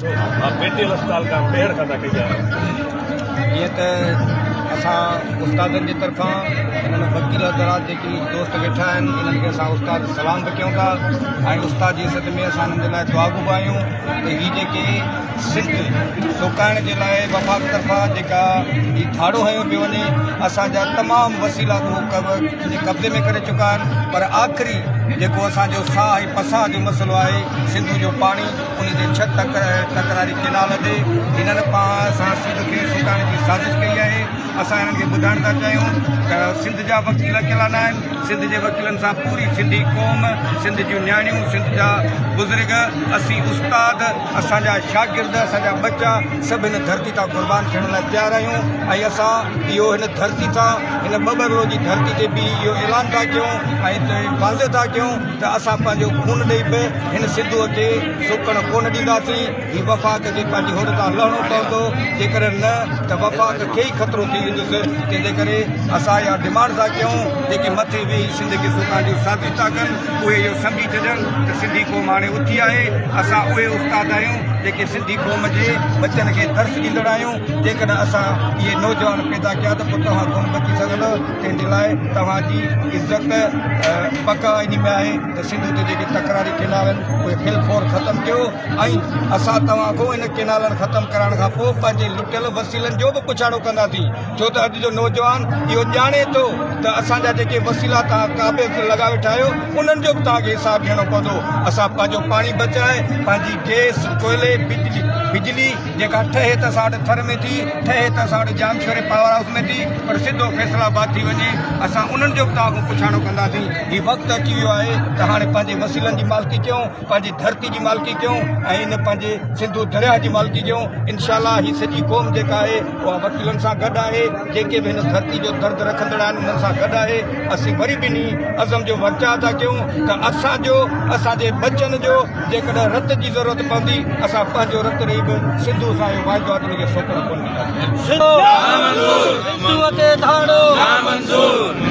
P T L اسپتال کان ٻيهر کان ٿا ڪئي آهي. جيئن ته اسان استادن جي طرفان انهن وڪيل حضرات جيڪي دوست ويٺا آهن انهن کي اسان استاد سلام به ڪيون ٿا ۽ استاد جي حيثيت ۾ اسان انهن جي لاء دعاگو به آهيون ته هي جيڪي سنڌ سوڪائڻ جي لاء وفاق طرفان جيڪا هي ڌاڙو هنيو پيو وڃي اسان جا تمام وسيلا ته هو پنهنجي قبضي ۾ ڪري چڪا آهن پر آخري جيڪو اسان جو ساهه ۽ پساهه جو مسئلو آهي سنڌو جو پاڻي ان جي ڇهه تڪراري ڪينال تي هنن پاڻ سان سنڌ کي سڪائڻ جي سازش ڪئي آهي. اسان هنن کي ٻڌائڻ ٿا چاهيون ته سنڌ جا وڪيل اڪيلا نه آهن، سنڌ جي وڪيلن سان پوري سنڌي قوم، سنڌ جون نياڻيون، سنڌ جا بزرگ، اسين استاد، اسان جا شاگرد، اسان جا ٻچا سڀ هن ڌرتي تان قربان ٿيڻ لاء تيار آهيون ۽ اسان اهو هن ڌرتي تان هن ٻٻرلو جي ڌرتي تي بيهي اهو اعلان ٿا ڪيون ۽ واضح ٿا ڪيون ته اسان پنهنجو خون ڏئي به هن سنڌوء کي سڪڻ ڪونه ڏينداسين. هي وفاق کي پنهنجي هوڏ تان لهڻو پوندو، جيڪڏهن نه ته وفاق کي ئي خطرو ٿي ويندس. تنهن جي ڪري اسان اها ڊمانڊ ٿا ڪيون جيڪي مٿي ويهي سنڌ کي سڪائڻ جون سازش ٿا ڪن اهي اهو سمجهي ڇڏين ته سنڌي قوم هاڻي اٿي آهي. اسان اهي استاد آهيون جيڪي سنڌي قوم جي ٻچن کي درس ڏيندڙ آهيون. جيڪڏهن اسان اهي نوجوان پيدا ڪيا ته پوء توهان ڪونه بچي سگهندؤ. تنهن جي لاء توهان جي عزت بقا انهي ۾ آهي ته سنڌو تي جيڪي تڪراري ڪينال آهن اهي في الفور ختم ڪيو ۽ اسان توهان کان ان ڪينالن ختم ڪرائڻ کان پوء پنهنجي لٽيل وسيلن جو به پڇاڻو ڪنداسين ڇو ته اڄ جو نوجوان اهو ڄاڻي ٿو ته اسان جا جيڪي وسيلا توهان قابض لڳا ويٺا آهيو انهن جو به توهان کي حساب ڏيڻو پوندو اسان پنهنجو پاڻي بچائي پنهنجي گيس ڪوئلي بجلي جيڪا ٺهي ته اسان وٽ ٿر ۾ ٿي، ٺهي ته اسان وٽ ڄامشوري پاور هائوس ۾ ٿي، پر سڌو فيصل آباد ٿي وڃي، اسان انهن جو به توهان کان پڇاڻو ڪنداسين. هي وقت اچي ويو آهي ته هاڻي پنهنجي وسيلن جي مالڪي ڪيون، پنهنجي ڌرتي جي مالڪي ڪيون ۽ ان پنهنجي سنڌو درياهه جي مالڪي ڪيون. انشاء الله هي سڄي قوم جيڪا آهي اها وڪيلن سان گڏ آهي، جيڪي به هن ڌرتي جو درد رکندڙ آهن انهن سان گڏ آهي. اسين وري به انهي عزم جو ورجاء ٿا ڪيون ته اسان جو، اسان جي ٻچن جو، جيڪڏهن رت جي ضرورت پوندي اسان پنهنجو رت ڏئي به سنڌو سان اهو واعدو آهي ته ان کي سوڪڻ ڪونه ڏينداسين. سنڌوء تي ڌاڙو نامنظور.